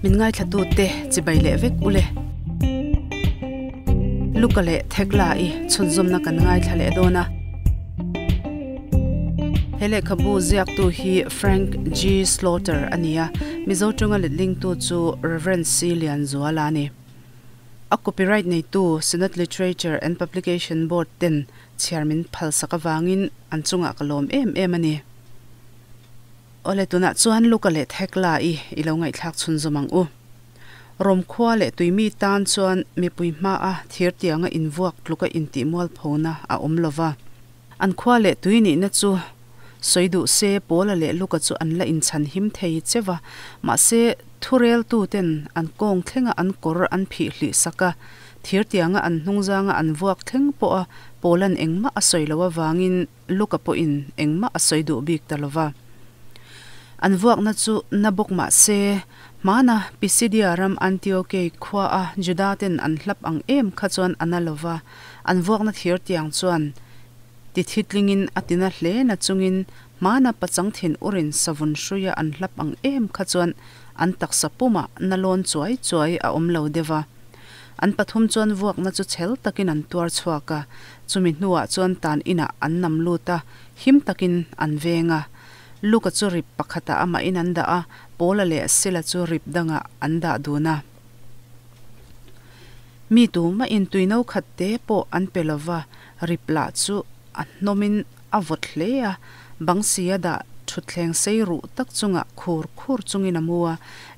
Min ngaithlatute chibai leh vek ule. Luka leh Thekla i chhunzawmna kan ngaithla leh dawn a. He lehkhabu ziaktu hi Frank G. Slaughter a ni a, Mizo tawnga letlingtu chu Rev. C. Lianzuala a ni. A copyright neitu Synod Literature and Publication Board ten chhiar min phalsak avangin an chungah ka lawm em em a ni. Awle tunah chuan Luka leh Thekla i i lo ngaihthlak chhunzawm ang u. Rom khua leh tuimi tan chuan mipui hmaa thir tianga invuak tluka intih mualphona a awm lo va. An khua leh tui nihna chu sawi duh se Paula leh Luka chu an la inchhan him thei che va, mahse thureltu ten an kawng thlenga an kawr an phih hlih sak a, thir tianga an hnungzanga an vuak thleng pawha Paula'n engmah a sawi loh avangin Luka pawhin engmah a sawi duh bik ta lo va. An vuakna chu na bawk mah se, hmana Pisidia ram Antiokei khuaa Juda-ten an hlap ang em kha chuan a na lo va, an vuakna thir tiang chuan ti thitlingin a tina hle na chungin hmana pachang thin urin savun hruia an hlap ang em kha chuan an taksa pumah na lawn chuai chuai a awm lo deuh va. An pathum chuan vuakna chu chhel takin an tuar chhuak a, chumi hnuah chuan tan inah an nam lut a, him takin an veng a. Luka chu rip pakhatah amahin an dah a, Paula leh Sila chu rip dangah an dah dun a. Mi tumahin tui no khat te pawh an pe lo va, rip lah chu a hnawmin a vawt hle a, bang si a dah thutthleng sei ruh tak chungah khur khur chungin a mu a,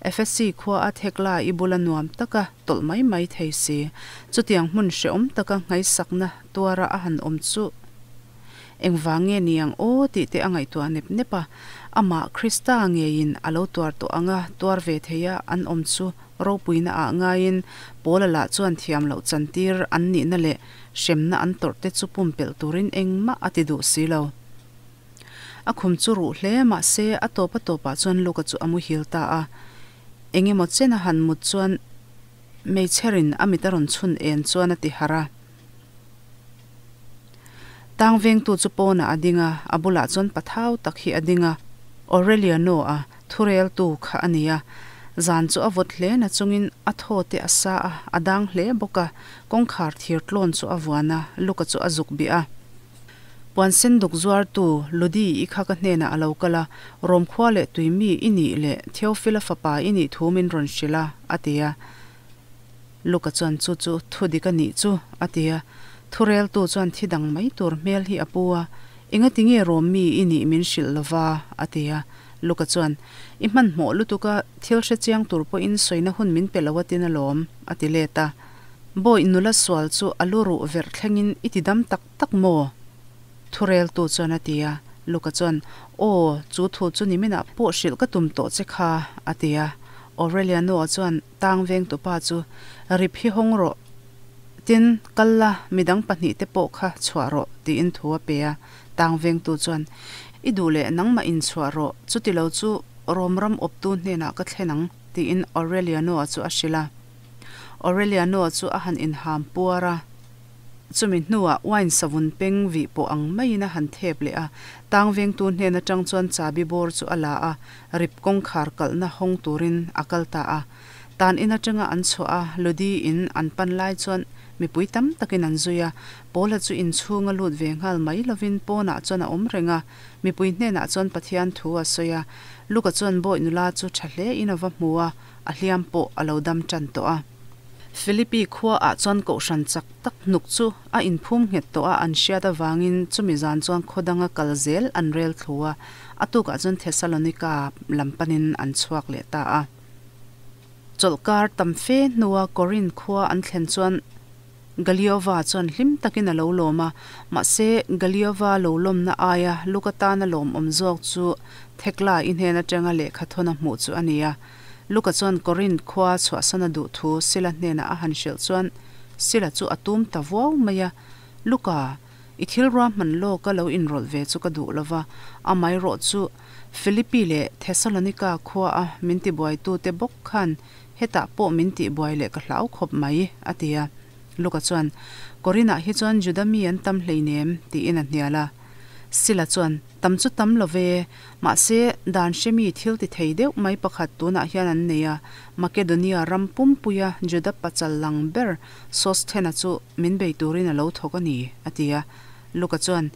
Efesi khua a thekla i bula nuam taka tawlh mai mai thei si. Chutiang hmun hrehawm taka nghaisakna tuara a han awm chu engvang nge ni ang aw tih te a ngaihtuah nep nep a, amah Krista ngeiin a lo tuar tawh anga tuar ve theia an awm chu ropuina ah ngaiin Paula lah chuan thiam loh chantir an nihna leh hremna an tawrh te chu pumpelh turin engmah a ti duh si lo. A khum chu ruh hle mah se a tawp a tawpah chuan Luka chu a muhil ta a. Eng emaw chen a han mut chuan Meichherin a mit a rawn chhun en chuan a ti harh a. Tang vengtu chu pawnah a ding a, a bulah chuan pathau tak hi a ding a. Aureliano a thureltu kha a ni a. Zan chu a vawt hle na chungin a thaw te a sa a, a dang hle bawk a. Kawngkhar thir tlawn chu a vuan a, Luka chu a zuk bih a. Puan sen duk zuartu Ludi i kha ka hnenah a lo kal a, Rom khua leh tui mi i nih leh Theophila fapa i nih thu min rawn hrilh a, a ti a. Luka chuan chu chu thu dik a nih chu, a ti a. Thureltu chuan thi dang mai tur hmel hi a pu a, Engati nge Rom mi i nih min hrilh lo va? a ti a. Luka chuan, I hmanhmawh lutuk a, thil hre chiang tur pawhin sawina hun min pe lo a tin alawm, a ti let a. Bawi nula sual chu a lu ruh verh thlengin i ti dam tak tak maw? Thureltu chuan a ti a. Luka chuan, Aw, chu thu chu niminah pawh hrilh ka tum tawh che kha, a ti a. Aureliano-a chuan tang vengtupa chu, Rip hi hawng rawh. Tin, kal la, midang pahnihte pawh kha chhuah rawh, tiin thu a pe a. Tang vengtu chuan, I duh leh nangmah inchhuah rawh, chuti lo chu Rom ram awptu hnenah ka thlen ang, tiin Aureliano-a chu a hrilh a. Aureliano chu a han inham puar a, chumi hnuah wine savun peng vih pawh ang maiin a han thep leh a, tang vengtu hnen atang chuan chabi bawr chu a la a, rip kawngkhar kalhna hawng turin a kal ta a. Tan in atanga an chhuah a, Ludi in an pan lai chuan mipui tam takin an zui a, Paula chu inchhung a lut ve nghal mai lovin pawnah chuan a awm reng a, mipui hnenah chuan Pathian thu a sawi a, Luka chuan bawi nula chu tha hle in a va hmu a, a hliam pawh a lo dam tan tawh a. Philippi khua ah chuan kohhran chak tak hnuk chu a inphum nghet tawh a an hriat avangin chumi zan chuan khaw danga kal zel an rel thlu a, a tukah chuan Thessalonika lam panin an chhuak leh ta a. Chawlhkar tam fe hnua Korinth khua an thlen chuan Galiova chuan hlim takin a lo lawm a, mahse Galiova lo lawmna aia Luka tana lawmawm zawk chu Thekla i hnen atanga lehkha thawn a hmuh chu a ni a. Luka chuan Korinth khua chhuahsan a duh thu Sila hnenah a han hrilh chuan Sila chu a tum ta vuau mai a, Luka, i thil ruahman lawka lo inrawlh ve chu ka duh lo va, amaherawh chu Philippi leh Thessalonika khua a min tibuaitute bawk khan Hetah pawh min tihbuai leh ka hlau khawp mai, a ti a. Luka chuan, Korinah hi chuan Juda mi an tam hleinem, tiin a hnial a. Sila chuan, Tam chu tam lo ve, mahse, dan hre mi thil ti thei deuh mai pakhat tunah hian an nei a, Makedonia ram pumpuia Juda pachal lang ber Sosthena chu min bei turin a lo thawk a ni, a ti a. Luka chuan,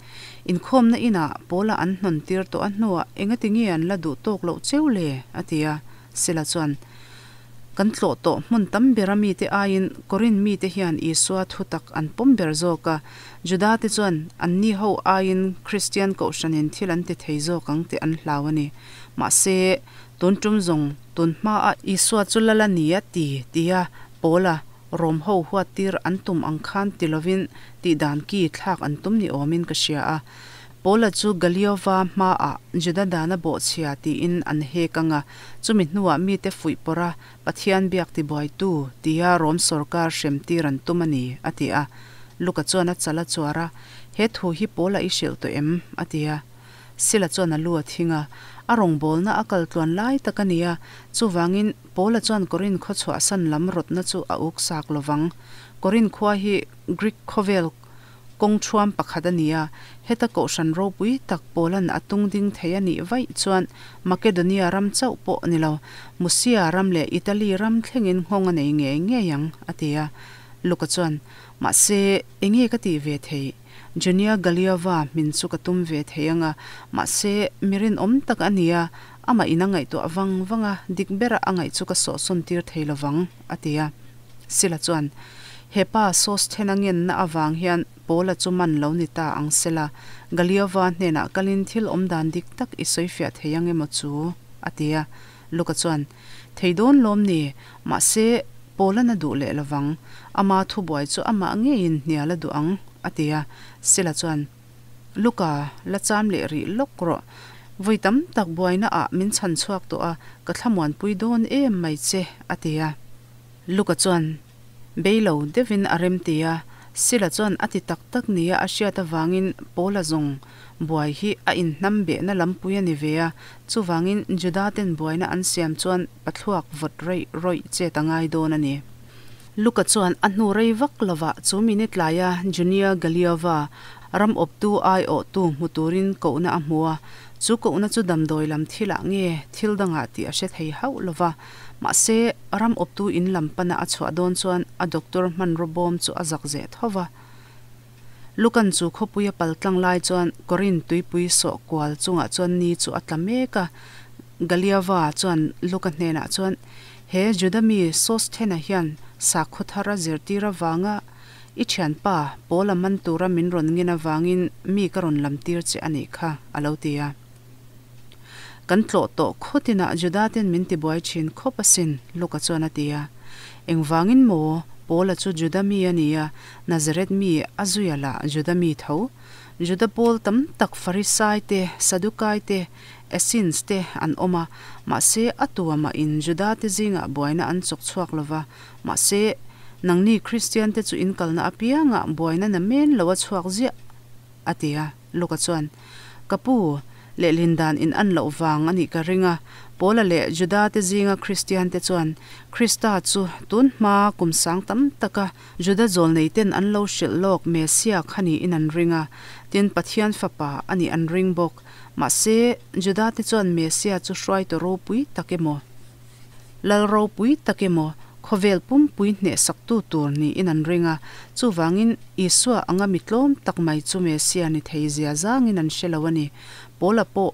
Inkhawmna inah Paula an hnawn tir tawh a hnuah engati nge an la duh tawk loh cheu le? a ti a. Sila chuan, Kan tlawh tawh hmun tam bera mite aiin Korinth mite hian Isua thutak an pawm ber zawk a, Judate chuan anni ho aiin Kristian kohhranin thil an ti thei zawk ang tih an hlau a ni. Mahse, tun tum zawng tun hmaa Isua chu lal a ni a ti tia Paula Rom ho huattir an tum ang khan ti lovin tihdan ki thlak an tum ni awmin ka hria a. Paula chu Galiova hmaah Juda dana bawhchhia tiin an hek ang a, chumi hnuah mite fuih pawrh a, Pathian biak tibuaitu tia Rom sawrkar hremtir an tum a ni, a ti a. Luka chuan a chal a chuar a, He thu hi Paula i hrilh tawh em? a ti a. Sila chuan a lu a thing a, a rawngbawlna a kal tluan lai tak a ni a, chuvangin Paula chuan Korinth khaw chhuahsan lam rawtna chu a uk sak lo vang. Korinth khua hi Greek khawvel kawng thuam pakhat a ni a, heta kohhran ropui tak Paula'n a tung ding thei a nih vaih chuan Makedonia ram chauh pawh ni lo, Musia ram leh Italy ram thlengin nghawng a nei ngei ngei ang, a ti a. Luka chuan, Mahse, enge ka tih ve theih? Junia Galiova hmin chu ka tum ve thei ang a, mahse, mi rinawm tak a ni a, amah in a ngaihtuah vang vang a, dik bera a ngaih chu ka sawhsawn tir thei lo vang, a ti a. Sila chuan, He pa sauce thena ngenna avang hian Paula chu man lo ni ta ang sela, Galiova hnenah kalin thil awm dan dik tak i sawifiah thei ang emaw chu? a ti a. Luka chuan, Thei dawn lawm ni, mahse, Paula'n a duh leh lovang, ama thubuai chu amah ngeiin hnial a duh ang, a ti a. Sila chuan, Luka, la cham leh rih lawk rawh. Vawi tam tak buaina ah min chhan chhuak tawh a, ka thlamuanpui dawn em mai che, a ti a. Luka chuan, Bei lo deuhin a rem ti a. Sila chuan a ti tak tak nia a hriat avangin Paula zawng buai hi a inhnam behna lampui a ni ve a, chuvangin Juda ten buaina an siam chuan pathluak vawt reih rawih chet a ngai dawn a ni. Luka chuan a hnu rei vak lovah chu minute tlaia Junia Galiova ram awptu aiawhtu hmu turin kohna a hmu a, chu kohna chu damdawi lam thilah nge thil dangah tih a hre thei hauh lova. Mahse, ram awptu in lam pana a chhuah dawn chuan a doctor hmanraw bawm chu a zak zeh tho va. Lukan chu khawpui a pal tlang lai chuan Korinth tuipui sawh kual chungah chuan ni chu a tla mek a. Galiava chuan Luka hnenah chuan, He Juda mi Sosthena hian sakhaw thar a zirtir avanga i thianpa Paula man tura min rawn ngin avangin mi ka rawn lamtir che a nih kha, a lo ti a. Kan tlawh tawh khawtinah Juda-ten min tibuai thin khawp asin, Luka chuan a ti a. Engvangin maw? Paula chu Juda mi a ni a, Nazareth mi a zuia lah Juda mi tho. Juda pawl tam tak Farisai te, Sadukai te, Essenes te an awm a, mahse a tuamah in Juda-te zingah buaina an chawk chhuak lo va. Mahse, nangni Kristian-te chu in kalna apiangah buaina na men lo a chhuak ziah, a ti a. Luka chuan, Ka pu, lehlin dan in an loh vang a nih ka ring a. Paula leh Juda te zinga Kristian te chuan Krista chu tun hma kum sang tam taka Juda zawlnei ten an lo hrilh lawk Messia kha niin an ring a, tin Pathian Fapa a nih an ring bawk. Mahse, Juda te chuan Messia chu hruaitu ropui tak emaw? Lal ropui tak emaw, khawvel pumpui hnehsaktu tur niin an ring a, chuvangin Isua anga mi tlawm tak mai chu Messia ni thei zia zangin an hre lo a ni. Paula pawh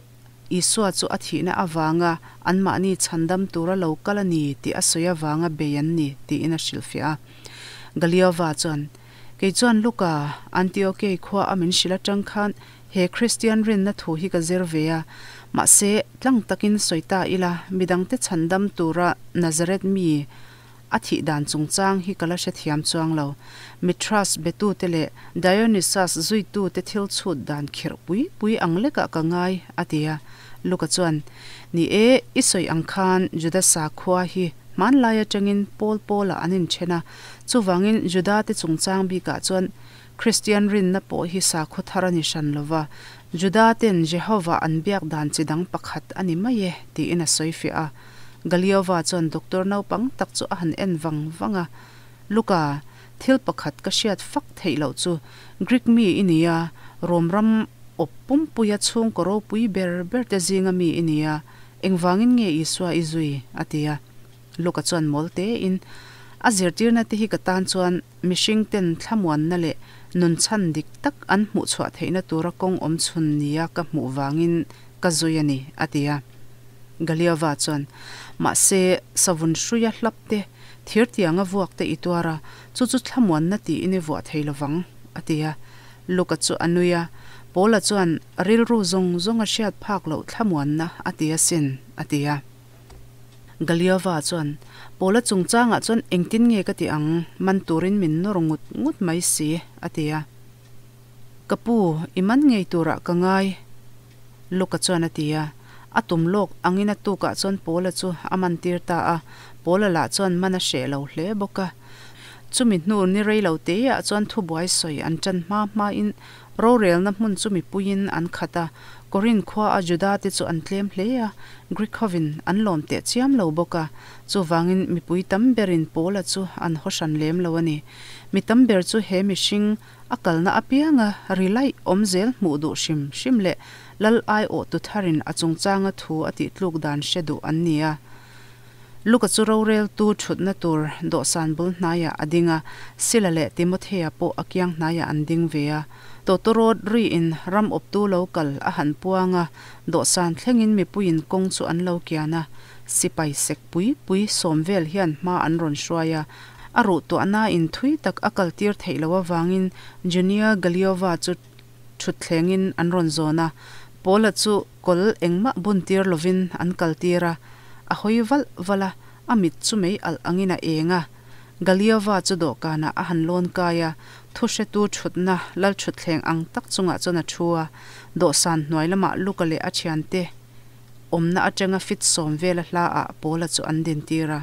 Isua chu a thihna avanga anmahni chhandam tura lo kal a ni tih a sawi avanga bei an ni tiin a hrilhfiah a. Galiova chuan, Kei chuan Luka, Antiokei khua a min hrilh atang khan He Kristian rinna thu hi ka zir ve a, mahse, tlang takin sawi ta ila, midangte chhandam tura Nazareth mi a thih dan chungchang hi ka la hrethiam chuang lo. Mithras betute leh Dionysus zuitute thil chhut dan khirh pui pui ang lekah ka ngai, a ti a. Luka chuan, Ni e, i sawi ang khan Juda sakhua hi hmanlai atangin pawl pawlah an inthen a, chuvangin Judate chungchang bikah chuan Kristian rinna pawh hi sakhaw thar a ni hran lo va, Juda-ten Jehovah an biak dan chi dang pakhat a ni mai e, tiin a sawi fiah a. Galiova chuan doctor naupang tak chu a han en vang vang a, Luka, thil pakhat ka hriat fak theih loh chu Greek mi i ni a, Rom ram awp pumpuia chhungkaw ropui ber ber te zinga mi i ni a, engvangin nge Isua i zui? a ti a. Luka chuan mawl tein, A zirtirna te hi ka tan chuan mihring ten thlamuanna leh nun chhan dik tak an hmuh chhuah theihna tura kawng awm chhun nia ka hmuh vangin ka zui a ni, a ti a. Galiova chuan, Mahse, savun hruia hlap te, thir tianga vuak te i tuar a, chu chu thlamuanna tiin i vuah thei lovang, a ti a. Luka chu a nui a, Paula chuan, Rilru zawng zawng a hriat phak loh thlamuanna a ti asin, a ti a. Galiova chuan, Paula chungchangah chuan engtin nge ka ti ang, man turin min nawr ngut ngut mai si, a ti a. Ka pu, i man ngei turah ka ngai, Luka chuan a ti a. A tum lawk angin a tukah chuan Paula chu a man tir ta a, Paula lah chuan man a hreh lo hle bawk a. Chumi hnu ni rei lo teiah chuan thubuai sawi an ṭan hma hmain Rorelna hmun chu mipuiin an khat a, Korinth khua a Juda-te chu an tlem hle a, Greek hovin an lawm teh chiam lo bawk a, chuvangin mipui tam berin Paula chu an haw hran lem lo a ni. Mi tam ber chu he mihring a kalna apianga ri laih awm zel hmuh duh hrim hrim leh Lal aiawhtu tharin a chungchanga thu a tihtluk dan hre duh an ni a. Luka chu roreltu thutna tur dawhsan bul hnaiah a ding a, Sila leh Timothea pawh a kiang hnaiah an ding ve a. Tawtawrawt riin ram awptu lo kal a han puang a, dawhsan thlengin mipuiin kawng chu an lo kian a. Sipai sek pui pui sawm vel hian hma an rawn hruai a, a ruh tuahnain thui tak a kaltir theih loh avangin Junia Galiova chu thutthlengin an rawn zawn a, Paula chu kawl engmah buntir lovin an kaltir a, a hawi valh valh a, a mit chu mei alh angin a eng a. Galiova chu dawhkanah a han lawn kai a, thuhretu thutna lal thutthleng ang tak chungah chuan a thu a, dawhsan hnuai lamah Luka leh a thiante awmna atanga fit sawm vela hlaah Paula chu an dintir a.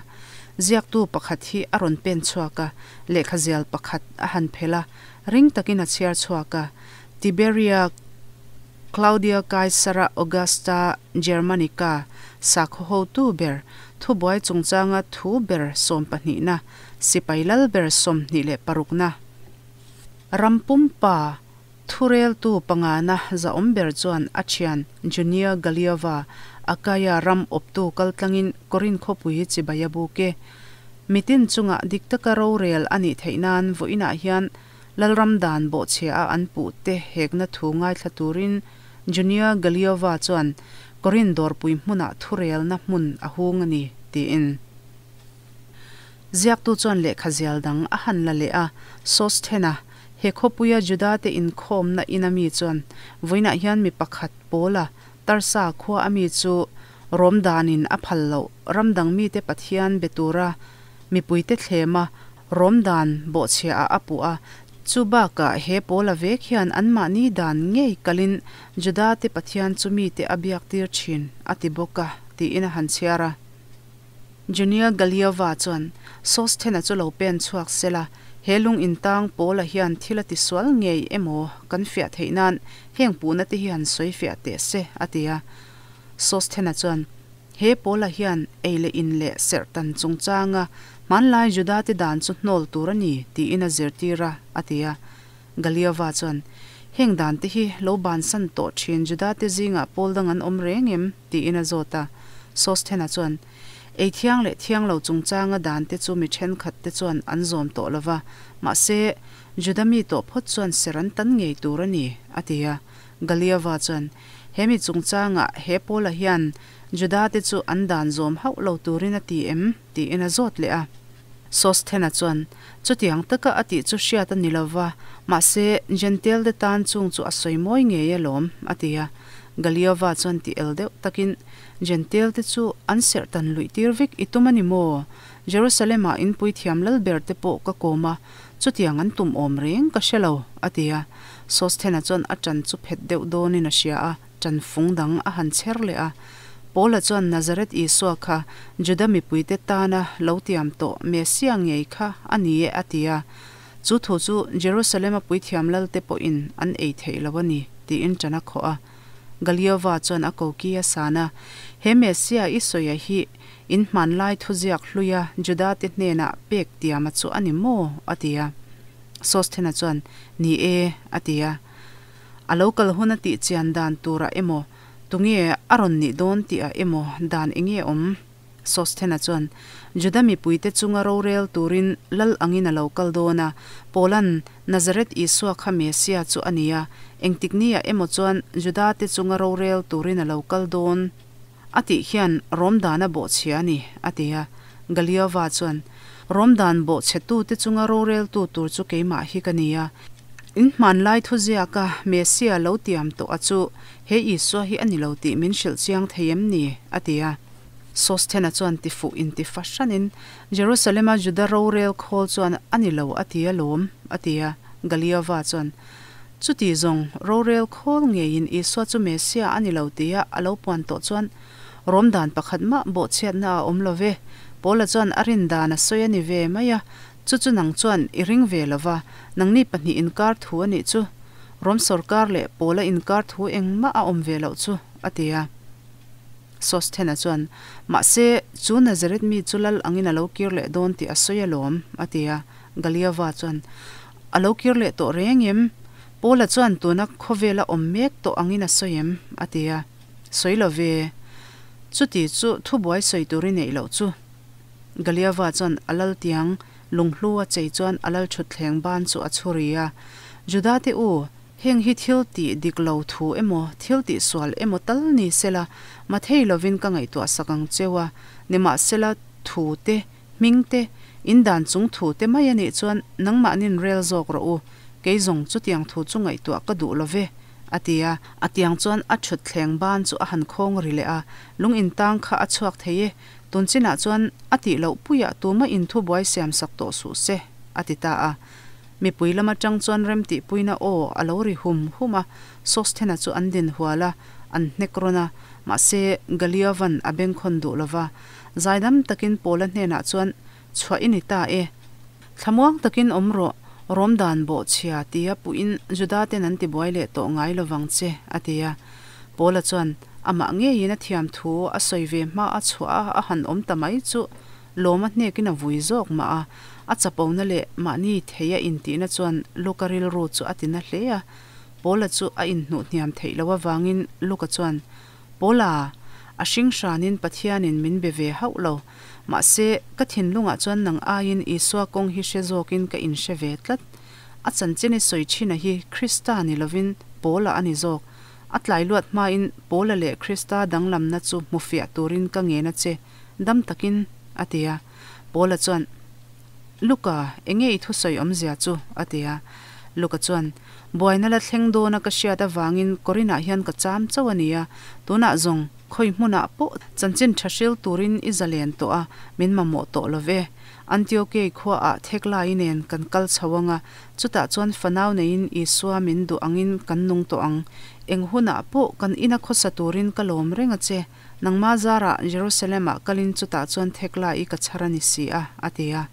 Ziaktu pakhat hi a rawn pen chhuak a, lehkhazial pakhat a han phelh a, Ring takin a chhiar chhuak a, Tiberia Claudia Caesara Augusta Germanica sakhaw hotu ber, thubuai chungchanga thu ber sawmpahnihna, sipai lal ber 26na, ram pumpa thureltu pangana zahawm ber chuan a thian Junia Galiova, Achaia ram awptu kaltlangin Korinth khawpui chibai a buk e. Mitin chungah dik taka rorel a nih theih nan vawiinah hian Lalram dan bawhchhia a an puh te hekna thu ngaithla turin Junia Galiova chuan Korinth dawrpui hmunah thurelna hmun a hung a ni, tiin. Ziaktu chuan lehkha zial dang a han la leh a, Sosthena, he khawpuia Juda-te inkhawmna ina mi chuan vawiinah hian mi pakhat Paula Tarsa khua a mi chu Rom danin a phal loh ram dang mite Pathian be tura mipuite thlema Rom dan bawhchhia ah a puh a, chu bakah he Paula vek hian anmahni dan ngei kalin Judate Pathian chu mite a biak tir thin a ti bawk a, tiin a han chhiar a. Junia Galiova chuan Sosthena chu lo pen chhuak sela, he lung intang Paula hian thil a ti sual ngei emaw kan fiah theih nan heng puhna te hi han sawi fiah teh se, a ti a. Sosthena chuan, He Paula hian ei leh in leh serh tan chungchanga hmanlai Judate dan chu hnawl tur a ni, tiin a zirtir a, a ti a. Galiova chuan, Heng dan te hi lo bansan tawh thin Judate zingah pawl dang an awm reng em? tiin a zawt a. Sosthena chuan, Ei thiang leh thiang lo chungchanga dan te chu mi thenkhat te chuan an zawm tawh lo va, mahse, Juda mi tawh phawt chuan ser an tan ngei tur a ni, a ti a. Galiova chuan, He mi chungchangah he Paula hian Juda te chu an dan zawm hauh lo turin a ti em? tiin a zawt leh a. Sosthena chuan, Chutiang taka a tih chu hriat a ni lo va, mahse, Jentail te tan chung chu a sawi mawi ngei alawm, a ti a. Galiova chuan ti el deuh takin, Jentail te chu an serh tan luih tir vek i tum a ni maw? Jerusalem-ah inpui thiam lal ber te pawh ka kawm a, chutiang an tum awm reng ka hre lo, a ti a. Sosthena chuan a ṭan chu phet deuh dawnin a hria a. Ṭan fung dang a han chher leh a. Paula chuan Nazareth Isua kha Juda mipuite tana lo tiam tawh Messia ngei kha a ni e a ti a. Chu thu chu Jerusalem-a puithiam lalte pawhin an ei theih lo a ni, tiin ṭan a khawh a. Galiova chuan a koki a san a, He Messia i sawia hi in hmanlai thuziak hluia Judate hnenah pek tiama chu a ni maw? a ti a. Sosthena chuan, Ni e, a ti a. A lo kal huna tih chian dan turah emaw, tunge a rawn nih dawn tihah emaw dan enge awm? Sosthena chuan, Juda mipuite chunga rorel turin lal angin a lo kal dawn a, Paula'n Nazareth Isua kha Messia chu a ni a, engtik niah emaw chuan Judate chunga rorel turin a lo kal dawn a tih hian Rom dan a bawhchhia a ni, a ti a. Galiova chuan, Rom dan bawhchhetute chunga roreltu tur chu keimah hi ka ni a. In hmanlai thuziaka Messia lo tiam tawh a chu he Isua hi a ni lo tih min hrilh chiang thei em ni? a ti a. Sosthena chuan tifuh inti fahranin, Jerusalema Juda rorel khawl chuan a ni lo a ti alawm, a ti a. Galiova chuan, Chuti zawng, rorel khawl ngeiin Isua chu Messia a ni lo tia a lo puan tawh chuan Rom dan pakhat mah bawhchhiatna a awm lo ve. Paula chuan a rin dan a sawi a ni ve mai a, chu chu nang chuan i ring ve lo va, nangni pahnih inkar thu a nih chu. Rom sawrkar leh Paula inkar thu engmah a awm ve loh chu, a ti a. Sosthena chuan, Mahse, chu Nazareth mi chu lal angin a lo kir leh dawn tih a sawi alawm, a ti a. Galiava chuan, A lo kir leh tawh reng em? Paula chuan tuna khawvela awm mek tawh angin a sawi em? a ti a. Sawi lo ve. Chuti chu thubuai sawi tur i neih loh chu. Galiava chuan a lal tiang lunghlu a chei chuan a lal thutthleng ban chu a chhu ri a. Juda te u, heng hi thil tih dik lo thu emaw, thil tih sual emaw tal ni sela, mathei lovin ka ngaihtuah sak ang cheu a, nimahsela thu te, hming te, in dan chung thu te mai a nih chuan nangmahnin rel zawk rawh u, kei zawng chutiang thu chu ngaihtuah ka duh lo ve. A ti a, a tiang chuan a thut thleng ban chu a han khawng ri leh a, lung intang kha a chhuak thei e, tun chinah chuan a tih loh puiah tuma inthubuai siam sak tawh suh se, a ti ta a. Mipui lam atang chuan remtihpuina aw a lo ri hum hum a, Sosthena chu an din hual a, an hnek rawn a, mahse Galiovan a bengkhawn duh lo va, zaidam takin Paula hnenah chuan Chhuah i ni ta e. Thlamuang takin awm rawh, Rom dan bawhchhia tia puhin Juda ten an tibuai leh tawh ngai lovang che, a ti a. Paula chuan amah ngeiin a thiam thu a sawi ve hma a chhuah a a han awm ta mai chu lawm a hnekin a vui zawk mah a. A chapona leh mahni thei a intihna chuan Luka rilru chu a tina hle a. Paula chu a inhnuh hniam theih loh avangin Luka chuan, Paula, a hring hranin Pathianin min be ve hauh lo. Mahse, ka thinlungah chuan nang aiin Isua kawng hi hre zawkin ka inhre ve tlat. A chanchin i sawi chhina hi Krista ni lovin Paula a ni zawk. A tlai luat hmain Paula leh Krista danglamna chu hmu fiah turin ka ngen a che, dam takin, a ti a. Paula chuan, Luka, enge i thusawi awmzia chu? a ti a. Luka chuan, Buaina la thleng dawna ka hriat avangin Korinah hian ka cham chauh a ni a, tunah zawng khawi hmunah pawh chanchin tha hril turin i zalen tawh a, min mamawh tawh lo ve. Antiokei khuaah Theklai nen kan kal chho ang a, chutah chuan fanau neiin Isua min duh angin kan nung tawh ang. Eng hunah pawh kan ina khawsa turin ka lawm reng a che. Nangma zarah Jerusalem-ah kalin chutah chuan Theklai ka chhar a ni si a, a ti a.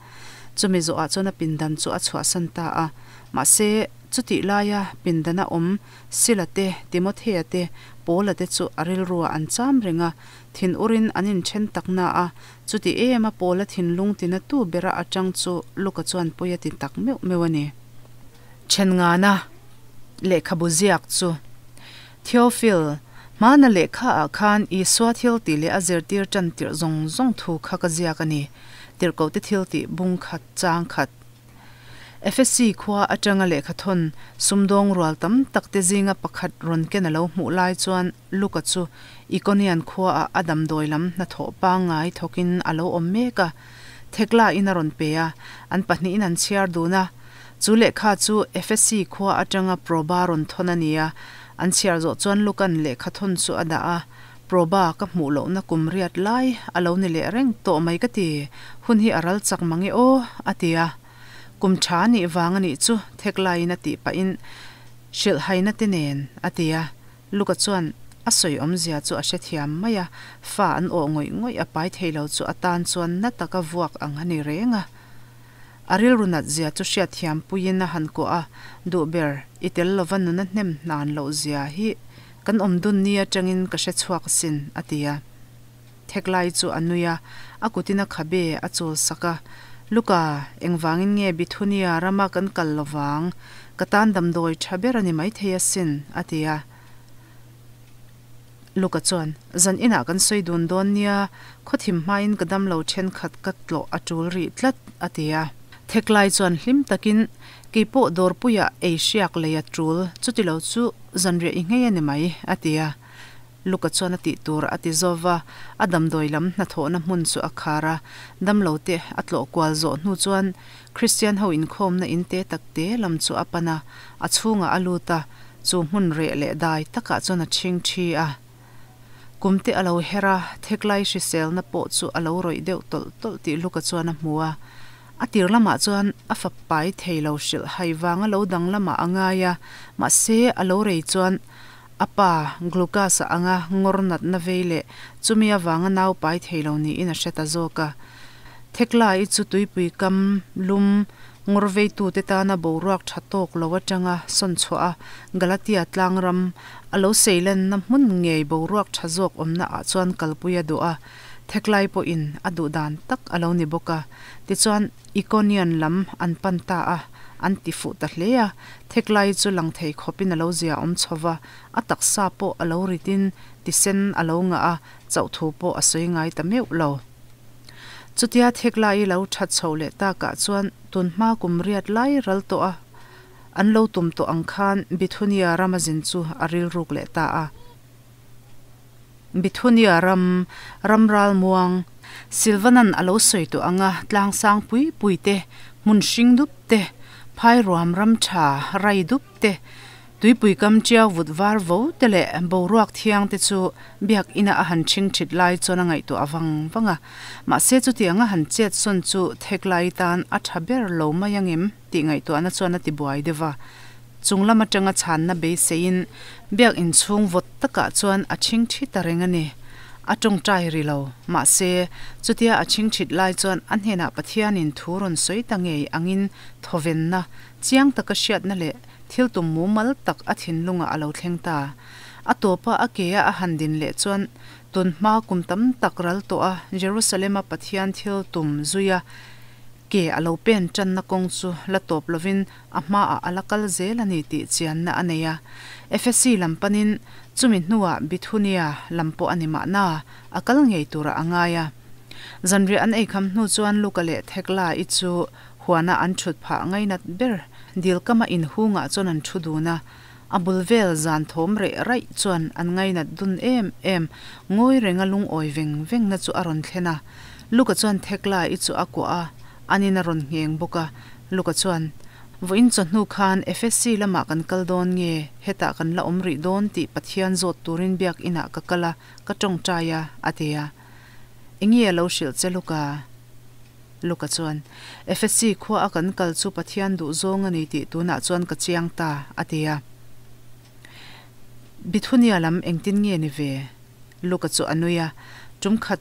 Chumi zawhah chuan a pindan chu a chhuahsan ta a. Mahse, chutih laia pindana awm Sila te, Timothea te, Paula te chu a rilruah an cham reng a, thin urin an inthen tak na a, chuti ema Paula thinlung tina tu bera atang chu Luka chuan pawi a ti tak meuh meuh a ni. Thenngana lehkhabu ziak chu Theophil, hmana lehkha ah khan Isua thil tih leh a zirtir tan tirh zawng zawng thu kha ka ziak a ni, tirhkohte thil tih bung khat chang khat. Efesi khua atanga lehkhathawn sumdawng rual tam tak te zinga pakhat rawn ken a lo hmuh lai chuan Luka chu Ikonian khuaah a damdawi lam hnathawh pangngai thawkin a lo awm mek a, thekla in a rawn pe a, an pahnihin an chhiar dun a. Chu lehkha chu Efesi khua atanga Proba rawn thawn a ni a, an chhiar zawh chuan Luka'n lehkhathawn chu a dah a, Proba ka hmuh lohna kum riat lai a lo ni leh reng tawh mai ka ti, hun hi a ral chak mang e aw, a ti a. Kum tha a nih vang a nih chu thek laiin a tih pahin hrilhhaina te nen a ti a. Luka chuan a sawi awmzia chu a hrethiam mai a, fa an awh ngawih ngawih a pai thei lo chu a tan chuan na taka vuak ang a ni reng a. A rilru nat zia chu hriatthiam puiin a han kuah a, duh ber i tel lova nuna hnem hnan loh zia hi Kan awm dun ni atangin ka hre chhuak asin, a ti a. Theklai chu a nui a, a kutin a khabe a chul sak a. Luka, engvangin nge Bithunia rama kan kal lovang? Ka tan damdawi tha ber a ni maithei asin, a ti a. Luka chuan, Zan inah kan sawi dun dawn nia, khawthim hmain ka damlo thenkhat ka tlawh a tul rih tlat, a ti a. Theklai chuan hlim takin, Keipawh dawrpuiah ei hriak lei a tul, chutilo chu zanriah i nghei a ni mai, a ti a. Luka chuan a tih tur a ti zova, a damdawi lam hnathawhna hmun chu a khar a. Damlo te a tlawh kual zawh hnu chuan Kristian ho inkhawmna in te tak te lam chu a pan a, a chhungah a lut a, chu hmun reh leh dai takah chuan a chhing thi a. Kum te a lo her a, theklai hriselna pawh chu a lo rawih deuh tawlh tawlh tih Luka chuan a hmu a. A tir lamah chuan a fa pai thei lo hrilh hai vanga lo dang lamah a ngai a, mahse a lo rei chuan a pa Glucas-a anga ngawr natna vei leh chumi avanga nau pai thei lo niin a hre ta zawk a. Theklai chu tuipui kam lum ngawr veitute tana boruak tha tawk lo atanga sawn chhuah a, Galatia tlangram a lo seilenna hmun ngei boruak tha zawk awmna ah chuan kalpui a duh a, Theklai pawhin a duh dan tak a lo ni bawk a. Tichuan Ikonian lam an pan ta a, an ti fuh ta hle a. Theklai chu lang thei khawpin a lo zia awm chho va, a taksa pawh a lo ritin tisen a lo ngah a, chauh thu pawh a sawi ngai ta meuh lo. Chutia Theklai lo that chho leh takah chuan tunhma kum riat lai ral tawh a, an lo tum tawh ang khan Bithunia rama zin chu a rilruk leh ta a. Bithunia ram, ram ralmuang, Silvanan a lo sawi tawh anga tlang sang pui pui te, hmun hring dup te, phai ruam ram tha rai dup te, tuipui kam tiau vut var vo te leh boruak thiang te chu biak ina a han thing thit lai chuan a ngaihtuah vang vang a. Mahse chutiang a han chet sawn chu thek lai tan a tha ber lo mai angem tih ngaihtuahna chuan a ti buai deuh va. Chung lam atanga chhanna beiseiin biak inchhung vawt takah chuan a chhing thi ta reng a ni. A tawngtai ri lo. Mahse, chutia a chhing thit lai chuan a hnenah Pathianin thu rawn sawi ta ngei angin thawvenna, chiang taka hriatna leh thil tum mumal tak a thinlungah a lo thleng ta. A tawpa a ke a a han din leh chuan tun hma kum tam tak ral tawh a Jerusalem-a Pathian thil tum zuia ke a lo pen tanna kawng chu la tawp lovin a hmaah a la kal zel a ni tih chianna a nei a. Efesi lam panin chumi hnuah Bithunia lam pawh a ni mahna, a kal ngei turah a ngai a. Zanriah an eikham hnu chuan Luka leh Thekla-i chu huana an thut phah ngainat ber dilkama inhungah chuan an thu dun a. A bul vel zan thawm reh raih chuan an ngainat dun em em, ngawi renga lungawi veng vengna chu a rawn thlen a. Luka chuan Thekla-i chu a kuah a, anin a rawn ngheng bawk a. Luka chuan, Vawiin chawhnu khan Efesi lamah kan kal dawn nge, hetah kan la awm rih dawn tih Pathian zawt turin biakinah ka kal a, ka tawngtai a, a ti a. Enge a lo hrilh che Luka? Luka chuan, Efesi khua a kan kal chu Pathian duh zawng a ni tih tunah chuan ka chiang ta, a ti a. Bithunia lam engtin nge ni ve? Luka chu a nui a, Tum khat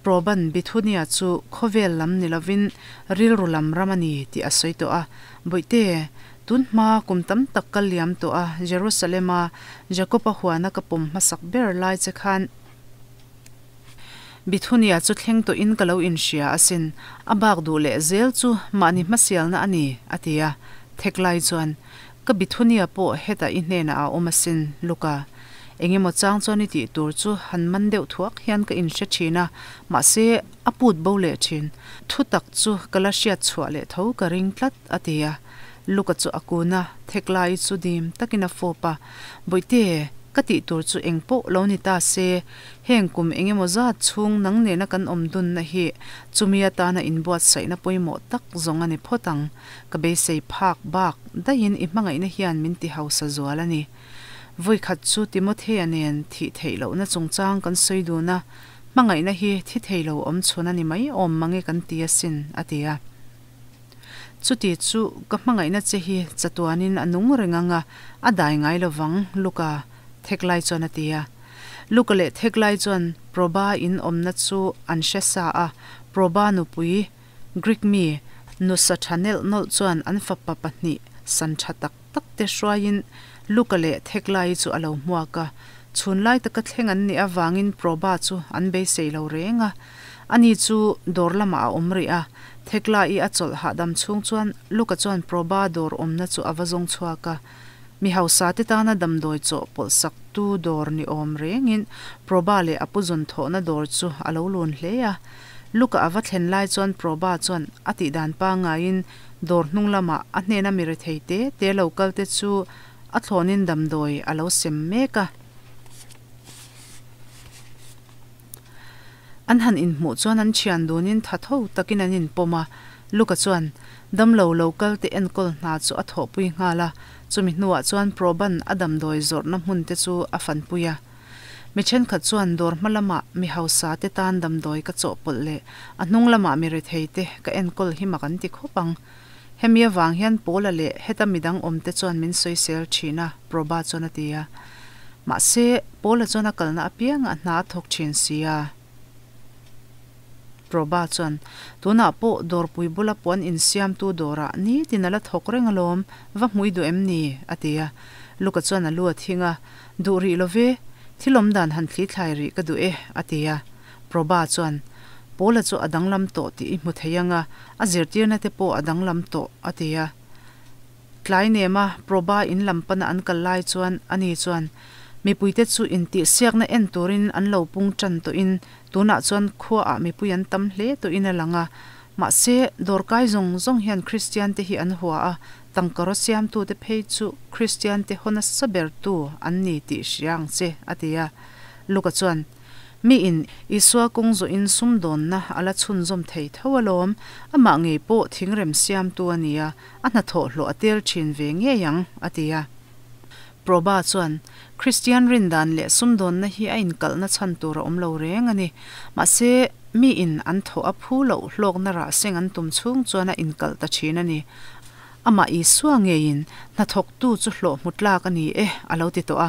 Proban Bithunia chu khawvel lam ni lovin rilru lam ram a ni tih a sawi tawh a. Bawihte, tun hma kum tam tak ka liam tawh a, Jerusalem-a Jakob-a huana ka pawm hmasak ber lai che khan Bithunia chu thleng tawhin ka lo inhria asin, a bak duh leh zel chu mahni hmasialna a ni, a ti a. Theklai chuan, Ka Bithunia pawh hetah i hnenah a awm asin, Luka. Engemaw chang chuan i tih tur chu han man deuh thuak hian ka inhre thin a, mahse a put bo leh thin. Thu tak chu ka la hriat chhuah leh tho ka ring tlat, a ti a. Luka chu a kun a, Theklai chu dim takin a fawp a. Bawihte, ka tih tur chu eng pawh lo ni ta se, heng kum engemaw zat chhung nang nena kan awm dunna hi chumi atana inbuatsaihna pawimawh tak zawng a ni phawt ang. Ka beisei phak bak daihin i hmangaihna hian min ti hausa zual a ni. Vawikhat chu Timothea nen thih theih lohna chungchang kan sawi dun a, hmangaihna hi thi thei lo awm chhun a ni mai awm mange kan ti asin, a ti a. Chuti chu ka hmangaihna che hi chatuanin a nung reng ang a, a dai ngai lovang, Luka Theklai chuan a ti a. Luka leh Theklai chuan Proba in awmna chu an hre sa a, Proba nupui Greek mi nusa tha nelh nawlh chuan an fapa pahnih san tha tak tak te hruaiin Luka leh Theklai chu a lo hmuak a. Chhun lai taka thleng an nih avangin Proba chu an beisei lo reng a. Ani chu dawr lamah a awm rih a, Thekla-i a chawlh hahdam chhung chuan Luka chuan Proba dawr awmna chu a va zawng chhuak a. Mi hausa te tana damdawi chawh pawlh sak tu dawr ni awm rengin Proba leh a pu zawn thawhna dawr chu a lo lun hle a. Luka a va thlen lai chuan Proba chuan a tihdan pangaiin dawr hnung lamah a hnena mi rethei te te lo kal te chu a thlawnin damdawi a lo sem mek a. An han inhmuh chuan an thian dunin tha tho takin an inpawm a, Luka chuan damlo lo kal te enkawl hna chu a thawhpui nghal a, chumi hnuah chuan Proban a damdawi zawrhna hmun te chu a fanpui a. Mi thenkhat chuan dawr hma lamah mi hausa te tan damdawi ka chawhpawlh leh a hnung lamah mi rethei te ka enkawl hi mak an ti khawp ang. Hemi avang hian Paula leh heta midang awm te chuan min sawisel thin a, Proba chuan a ti a. Mahse, Paula chuan a kalna apiangah hna a thawk thin si a. Proba chuan, Tunah pawh dawrpui bula puan insiamtu dawrah nitin a la thawk reng alawm, va hmui duh em ni? a ti a. Luka chuan a lu a thing a, Duh rih lo ve, thil awm dan han thli thlai rih ka duh e, a ti a. Proba chuan, Paula chu a danglam tawh tih i hmu thei ang a, a zirtirna te pawh a danglam tawh, a ti a. Tlai nema Proba in lam pana an kal lai chuan ani chuan, Mipuite chu intihsiakna en turin an lo pung tan tawhin tunah chuan khuaah mipui an tam hle tawhin a lang a. Mahse, dawrkai zawng zawng hian Kristiante hi an hua a, tangkaraw siamtute phei chu Kristiante haw nasa bertu an ni tih hria ang che, a ti a. Luka chuan, Miin Isua kawng zawhin sumdawnna a la chhunzawm thei tho alawm, amah ngei pawh thingrem siamtu a ni a, a hnathawh hlawh a tel thin ve ngei ang, a ti a. Proba chuan, Kristian rindan leh sumdawnna hi a inkalhna chhan tur a awm lo reng a ni. Mahse, miin an thawh a phu loh hlawkna rah seng an tum chhung chuan a inkalh ta thin a ni. Amah Isua ngeiin hnathawktu chu hlawh hmu tlak a ni e, a lo ti tawh a.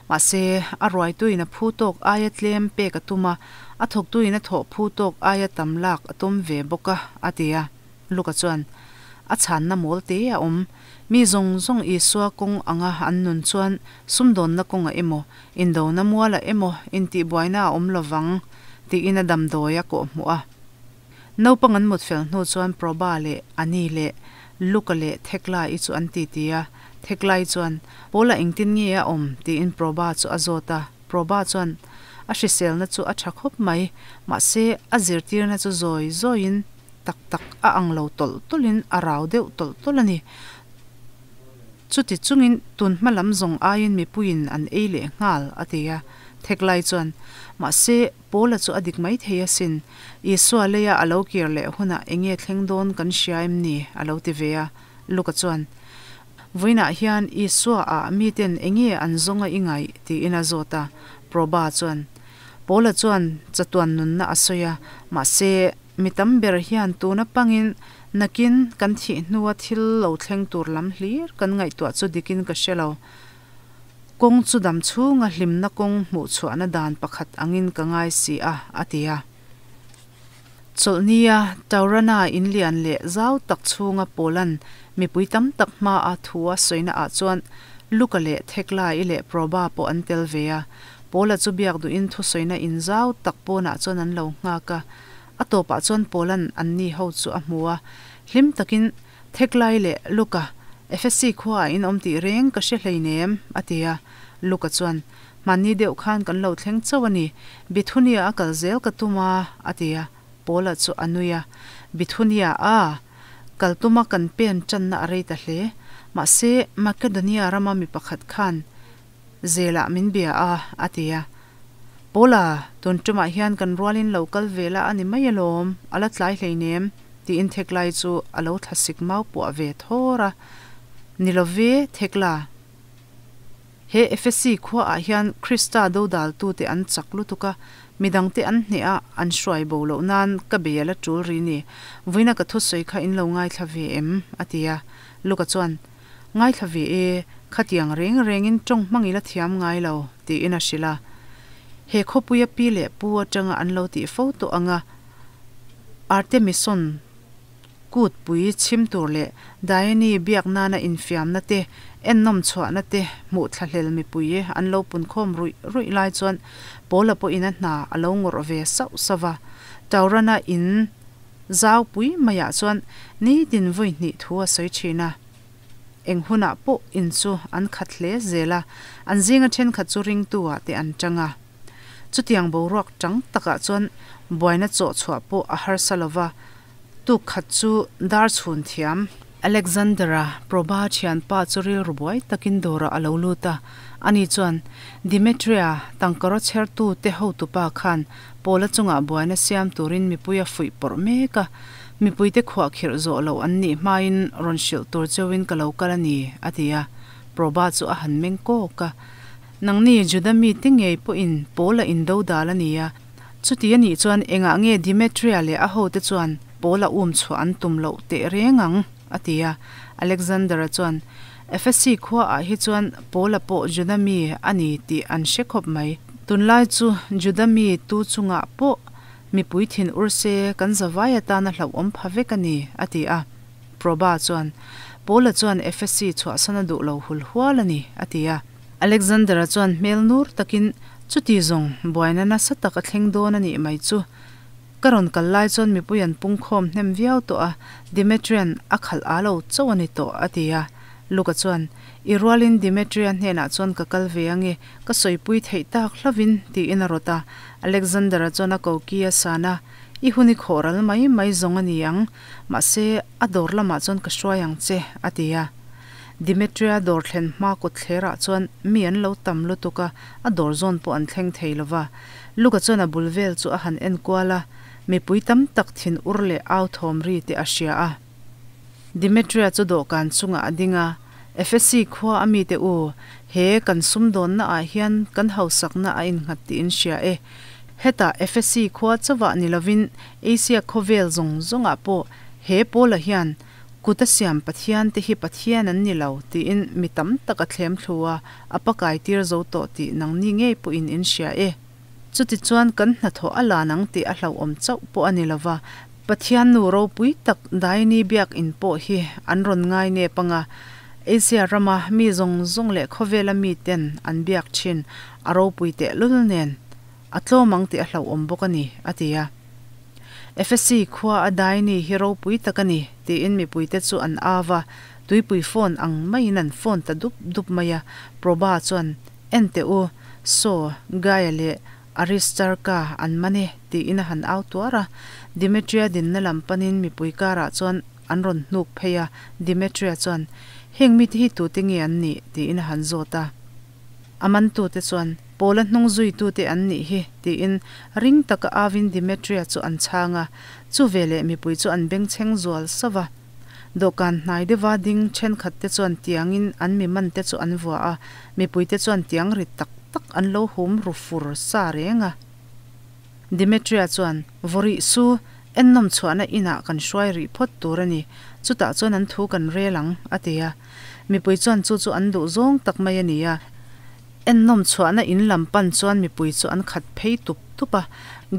Mahse, a ruaituin a phu tawk aia tlem pek a tum a, a thawktuin a thawh phu tawk aia tam lak a tum ve bawk a, a ti a. Luka chuan, A chhanna mawl te a awm. Mi zawng zawng Isua kawng anga an nun chuan sumdawnna kawngah emaw, indona mualah emaw intihbuaina a awm lovang, tiin a damdawi a kawhhmuh a. Naupang an mut fel hnu chuan Proba leh Ani leh Luka leh Thekla-i chu an titi a. Thekla-i chuan, Paula engtin nge a awm? tiin Proba chu a zawt a. Proba chuan, A hriselna chu a tha khawp mai, mahse a zirtirna chu zawi zawiin tak tak a ang lo tawlh tawlhin a rau deuh tawlh tawlh a ni. Chuti chungin tun hma lam zawng aiin mipuiin an ei leh nghal, a ti a. Thekla-i chuan, Mahse, Paula chu a dik mai thei asin. Isua leia a lo kir leh hunah eng nge thleng dawn kan hria em ni? a lo ti ve a. Luka chuan, Vawiinah hian Isua ah miten eng nge an zawnga i ngaih? tiin a zawt a. Proba chuan, Paula chuan chatuan nunna a sawi a, mahse, mi tam ber hian tuna pangin nakin kan thih hnua thil lo thleng tur lam hlir kan ngaihtuah chu dikin ka hre lo. Kawng chu dam chhunga hlimna kawng hmuh chhuahna dan pakhat angin ka ngai si a, a ti a. Chawlhnia Taurana in lian leh zau tak chhunga Paula'n mipui tam tak hmaa thu a sawina ah chuan Luka leh Theklai leh Proba pawh an tel ve a. Paula chu biak duhin thusawina in zau tak pawnah chuan an lo nghak a. A tawpah chuan Paula'n anni ho chu a hmu a, hlim takin Theklai leh Luka, Efesi khuaah in awm tih reng ka hre hleinem, a ti a. Luka chuan, Hmanni deuh khan kan lo thleng chauh a ni, Bithunia a kal zel ka tum a, a ti a. Paula chu a nui a, Bithunia a kal tuma kan pen tanna a rei ta hle. Mahse, Makedonia rama mi pakhat khan Zelah min bia a, a ti a. Paula, tun tumah hian kan rualin lo kal ve la a ni mai alawm, a la tlai hleinem, tiin Theklai chu a lo thlasik mau puah ve thawr a. Ni lo ve, Thekla. He Efesi khuaah hian Krista dodaltute an chak lutuk a, midangte an hneh a, an hruai bo loh nan ka bei a la tul ri ni. Vawiina ka thusawi kha in lo ngaithla ve em? a ti a. Luka chuan, Ngaithla ve e, khatiang reng rengin tawng hmang ila thiam ngai lo, tiin a hrilh a. He khawpuia pi leh pu atanga an lo tih fo tawh anga Artemison Kut pui chhim tur leh Diane-i biak nana infiamna te, ennawm chhuahna te hmuh thlahlel mipui an lo punkhawm ruih ruih lai chuan Paula pawhin a hna a lo ngawrh ve sauh sauh va. Taurana in zau pui maiah chuan nitin vawi hnih thu a sawi thin a. Eng hunah pawh in chu an khat hle zel a, an zinga thenkhat chu ringtu ah te an tang a. Chutiang boruak tang takah chuan buaina chawh chhuah pawh a harsa lo va, tuk khat chu dar chhun thiam. Alexander-a Proba thianpa chu rilru buai takin dawrah a lo lut a, ani chuan Demetria tangkaraw chhertu te hotupa khan Paula chungah buaina siam turin mipui a fuih pawrh mek a, mipuite khuahkhirh zawh loh an nih hmain rawn hrilh tur cheuhin ka lo kal a ni, a ti a. Proba chu a han meng kawk a. Nangni Juda mite ngei pawhin Paula indo dal a ni a, chuti a nih chuan engah nge Demetria leh a hote chuan Paula um chhuah an tum loh teh reng ang? a ti a. Alexander-a chuan, Efesi khuaah hi chuan Paula pawh Juda mi a ni tih an hre khawp mai. Tunlai chu Juda mi tu chungah pawh mipui thin ur se kan zavai atana hlauhawm pha vek a ni, a ti a. Proba chuan, Paula chuan Efesi chhuahsan a duh lo hul hual a ni, a ti a. Alexander-a chuan hmel nur takin, Chuti zawng, buaina nasa tak a thleng dawn a nih mai chu. Ka rawn kal lai chuan mipui an pungkhawm hnem viau tawh a, Demetrian a khalh a lo chauh a ni tawh, a ti a. Luka chuan, I rualin Demetria hnenah chuan ka kal ve ange, ka sawipui theih tak hlovin, tiin a rawt a. Alexander-a chuan a koki a san a, I hun i khawh ral mai mai zawng a ni ang, mahse, a dawr lamah chuan ka hruai ang che, a ti a. Demetria dawr thlen hma kawtthlerah chuan mi an lo tam lutuk a, a dawr zawn pawh an thleng thei lo va. Luka chuan a bul vel chu a han en kual a, mipui tam tak thin ur leh au thawm ri te a hria a. Demetria chu dawhkan chungah a ding a, Efesi khua a mite u, he kan sumdawnna ah hian kan hausakna a innghat tih in hria e. Hetah Efesi khua chauhah ni lovin Asia khawvel zawng zawngah pawh he Paula hian Kut a siam Pathian te hi Pathian an ni lo tiin mi tam tak a thlem thlu a, a pakai tir zo tawh tih nangni ngei pawhin in hria e. Chutichuan kan hnathawh a lan ang tih a hlauhawm chauh pawh a ni lo va, Pathian nu ropui tak Daini biakinn pawh hi an rawn ngai nep anga Asia rama mi zawng zawng leh khawvela miten an biak thin a ropui tehlul nen a tlawm ang tih a hlauhawm bawk a ni, a ti a. Efesi khua a Daini hi ropui tak a ni, tiin mipuite chu an au a, tuipui phone ang maiin an phone ta dup dup mai a. Proba chuan, En teh u, saw, Gaia leh Aristarka an man e, tiin a han au tuar a. Demetria dinna lam panin mipui karah chuan an rawn hnuk phei a. Demetria chuan, Heng mite hi tute nge an nih? tiin a han zawt a. A mantute chuan, Paula hnung zuitute an nih hi, tiin ring taka avin Demetria chu an chhang a. Chu veleh mipui chu an bengchheng zual sauh va. Dawhkan hnai deuha ding thenkhatte chuan tiangin an mi mante chu an vua a, mipuite chuan tiang rit tak tak an lo hum ru fur sa reng a. Demetria chuan, Vaw rih su, ennawm chhuahna inah kan hruai rih phawt tur a ni, chutah chuan an thu kan rel ang, a ti a. Mipui chuan chu chu an duh zawng tak mai a ni a. Ennawm chhuahna in lam pan chuan mipui chu an khat phei tup tup a.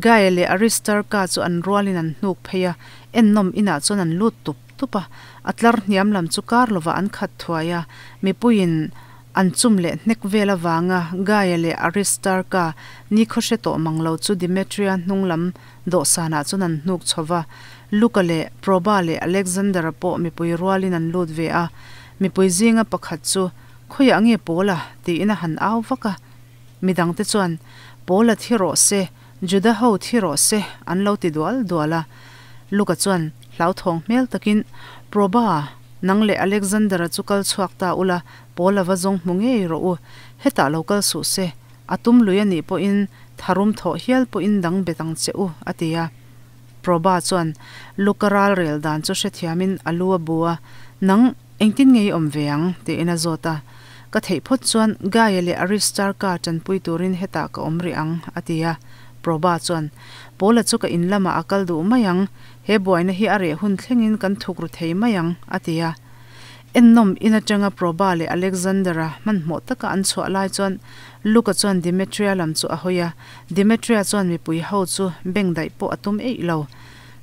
Gaia leh Aristarka chu an rualin an hnuk phei a, ennawm inah chuan an lut tup tup a. A tlar hniam lam chu kar lovah an khat thuai a. Mipuiin an chum leh hnek vel avanga Gaia leh Aristarka nikhaw hre tawh mang lo chu Demetria hnung lam dawhsanah chuan an hnuk chho va. Luka leh Proba leh Alexander-a pawh mipui rualin an lut ve a. Mipui zinga pakhat chu, Khawiah nge Paula? tiin a han au vak a. Midangte chuan, Paula thi rawh se, Juda ho thi rawh se, an lo ti dual dual a. Luka chuan hlauthawng hmel takin, Proba, nang leh Alexander-a chu kal chhuak ta ula, Paula va zawng hmu ngei rawh u. Hetah lo kal suh se, a tum lui a nih pawhin tharum thawh hial pawhin dang bet ang che u, a ti a. Proba chuan Luka ral rel dan chu hrethiamin a lu a bu a, Nang, engtin nge i awm ve ang? tiin a zawt a. Ka theih phawt chuan Gaia leh Aristarka tanpui turin hetah ka awm rih ang, a ti a. Proba chuan, Paula chu ka in lamah a kal duh mai ang, he buaina hi a reh hun thlengin kan thuk ru thei mai ang, a ti a. Ennawm in atanga Proba leh Alexander-a hmanhmawh taka an chhuah lai chuan Luka chuan Demetria lam chu a hawi a. Demetria chuan mipui ho chu beng daih pawh a tum eih lo.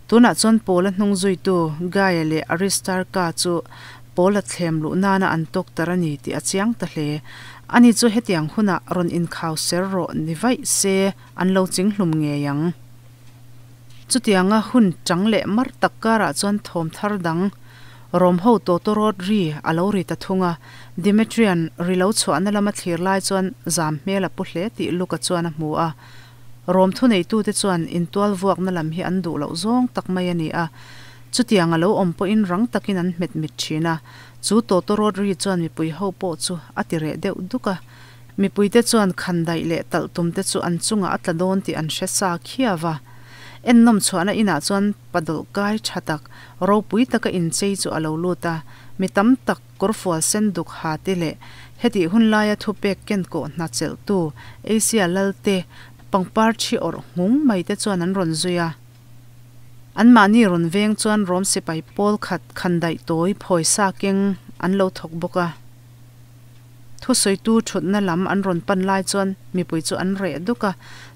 Tunah chuan Paula hnung zuitu Gaia leh Aristarka chu Paula thlem luh nana an tawk tar a ni tih a chiang ta hle. Ani chu hetiang hunah rawn inkhau ser rawh ni vaih se an lo ching hlum ngei ang. Chutianga hun chang leh mar tak karah chuan thawm thar dang Rom ho tawtawrawt ri a lo ri ta thung a, Demetrian ri lo chhuahna lama thlir lai chuan zam hmel a pu hle tih Luka chuan a hmu a. Rom thuneitute chuan intual vuakna lam hi an duh loh zawng tak mai a ni a, chutiang a lo awm pawhin rang takin an hmet mit thin a, chu tawtawrawt ri chuan mipui ho pawh chu a ti reh deuh duk a. Mipuite chuan khandaih leh talh tumte chu an chungah a tla dawn tih an hre sa khiau a. Ennawm chhuahna inah chuan padawlh kai tha tak, ropui taka inchei chu a lo lut a, mi tam tak kawrfual sen duk ha te leh hetih hun laia thupek ken kawh hna chelhtu Asia Lalte pangpar thi awrh nghung mai te chuan an rawn zui a. Anmahni rawn veng chuan Rom sipai pawl khat khandaih tawi phawisa keng an lo thawk bawk a. Thusawitu thutna lam an rawn pan lai chuan mipui chu an reh duk a,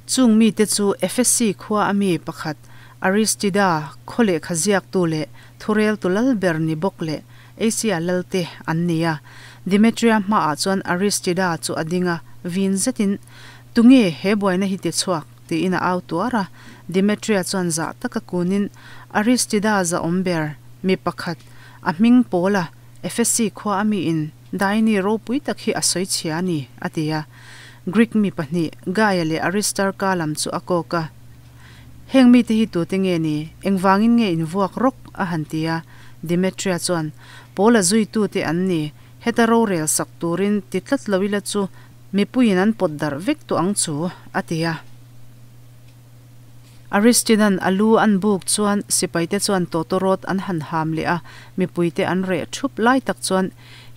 chung mite chu Efesi khua a mi pakhat Aristida khaw lehkha ziaktu leh thureltu lal ber ni bawk leh Asia lalte an ni a. Demetria hmaah chuan Aristida chu a ding a, vin zetin, Tunge he buaina hi tichhuak? tiin a au tuar a. Demetria chuan zah taka kunin, Aristida zahawm ber mi pakhat, a hming Paula, Efesi khua a miin Daini ropui tak hi a sawi chhia a ni, a ti a. Greek mi pahnih, Gaia leh Aristarka lam chu a kawk a. Heng mite hi tute nge ni? Engvangin nge in vuak rawk? a han ti a. Demetria chuan, Paula zuitute an ni, heta rorel sak turin ti tlat lo ila chu mipuiin an pawt darh vek tawh ang chu, a ti a. Aristidan a lu an buk chuan sipaite chuan tawtawrawt an han ham leh a, mipuite an reh thup lai tak chuan,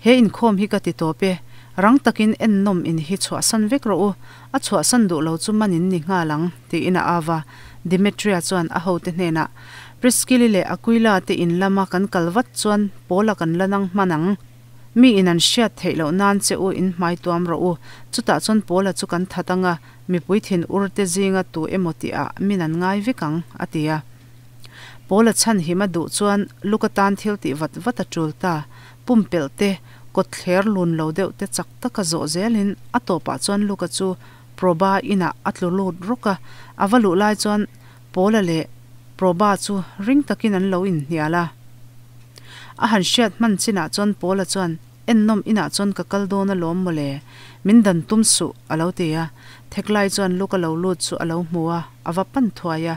He inkhawm hi ka ti tawp e, rang takin ennawm in hi chhuahsan vek rawh u, a chhuahsan duh lo chu man in ni nghal ang, tiin a au a. Demetria chuan a hote hnenah, Priskili leh Aquila te in lama kan kal vat chuan Paula kan la nang hman ang. Mi in an hriat theih loh nan che u in hmai tuam rawh u, chutah chuan Paula chu kan that ang a, mipui thin ur te zinga tu emaw tihah min an ngai vek ang, a ti a. Paula chhan him a duh chuan Luka tan thil tih vat vat a tul ta, pumpelh te, kawt thler lun lo deuh te chak taka zawh zelin a tawpah chuan Luka chu Proba inah a tlu lut rawk a, a va luh lai chuan Paula leh Proba chu ring takin an lo inhnial a. A han hriat hman chinah chuan Paula chuan, Ennawm inah chuan ka kal dawn alawm mawle, min dan tum suh, a lo ti a. Theklai chuan Luka lo lut chu a lo hmu a, a va pan thuai a.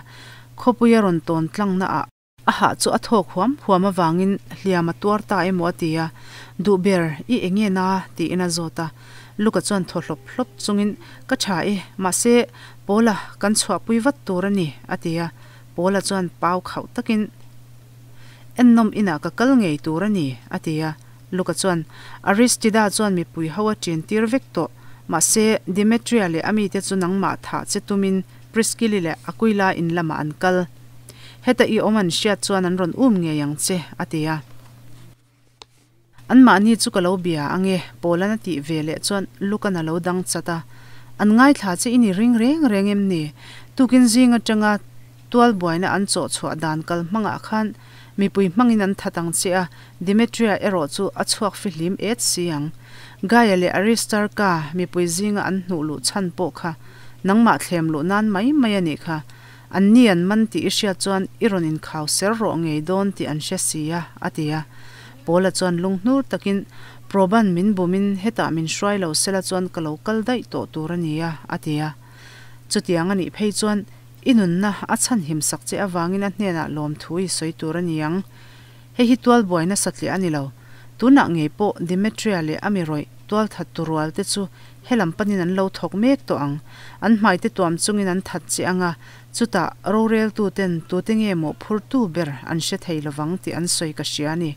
Khawpui a rawn tawn tlangna ah a hah chu a thawk huam huam avangin hliam a tuar ta emaw a ti a. Duh ber, i enge na? tiin a zawt a. Luka chuan thaw hlawp hlawp chungin, Ka tha e, mahse, Paula, kan chhuahpui vat tur a ni, a ti a. Paula chuan pau khauh takin, Ennawm inah ka kal ngei tur a ni, a ti a. Luka chuan, Aristida chuan mipui ho a ṭin tir vek tawh. Mahse, Demetria leh a mite chu nangmah thah che tumin Priskili leh Aquila in lamah an kal. Heta i awm an hriat chuan an rawn um ngei ang che, a ti a. Anmahni chu ka lo bia ang e, Paula'n a tih ve leh chuan Luka'n a lo dang chat a. An ngaithla che i ni ring reng reng em ni? Tukin zing atanga tual buaina an chawh chhuah dan kal hmangah khan mipui hmangin an that ang che a, Demetria erawh chu a chhuak fihlim et si ang. Gaia leh Aristarka mipui zinga an hnuh luh chhan pawh kha nangmah thlem luh nan mai mai a nih kha. An ni an man tih i hriat chuan i rawn inkhau ser rawh ngei dawn tih an hre si a, a ti a. Paula chuan lunghnur takin, Proban min bumin hetah min hruai lo sela chuan ka lo kal daih tawh tur a ni a, a ti a. Chutiang a nih phei chuan i nunna a chhanhim sak che avangin a hnenah lawmthu i sawi tur a ni ang. Hei hi tual buaina satliah a ni lo. Tunah ngei pawh Demetria leh a mi rawih tualthat tu rual te chu helam panin an lo thawk mek tawh ang. An hmaite tuam chungin an that che ang a, chutah roreltu ten tute nge maw phurtu ber an hre thei lovang tih an sawi ka hria a ni.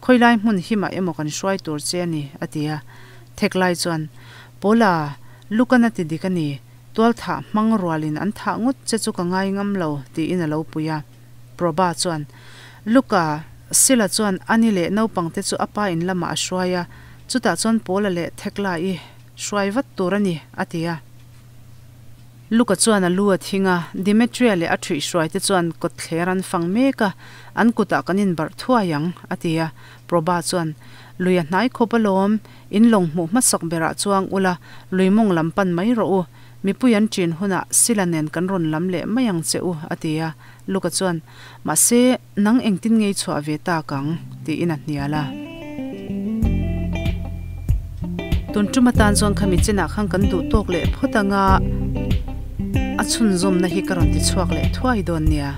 Khawilai hmun himah emaw kan hruai tur che a ni, a ti a. Theklai chuan, Paula, Lukan a ti dik a ni, tualthah hmang rualin an thah ngawt che chu ka ngai ngam lo, tiin a lo pui a. Proba chuan, Luka, Sila chuan ani leh naupangte chu a pa in lamah a hruai a, chutah chuan Paula leh Thekla i hruai vat tur a ni, a ti a. Luka chuan a lu a thing a, Demetria leh a ṭhuihhruai te chuan kawtthler an fang mek a, an kutah kan inbarh thuai ang, a ti a. Proba chuan, Lui a hnai khawp alawm, in lawng hmuh hmasak berah chuang ula, lui mawng lam pan mai rawh u. Mipui an ṭin hunah Sila nen kan rawn lam leh mai ang che u, a ti a. Luka chuan, Mahse, nang engtin ngei chhuah ve tak ang? tiin a hnial a. Tun tum atan chuan khami chinah khan kan duh tawk leh phawt anga a chhunzawmna hi ka rawn ti chhuak leh thuai dawn nia.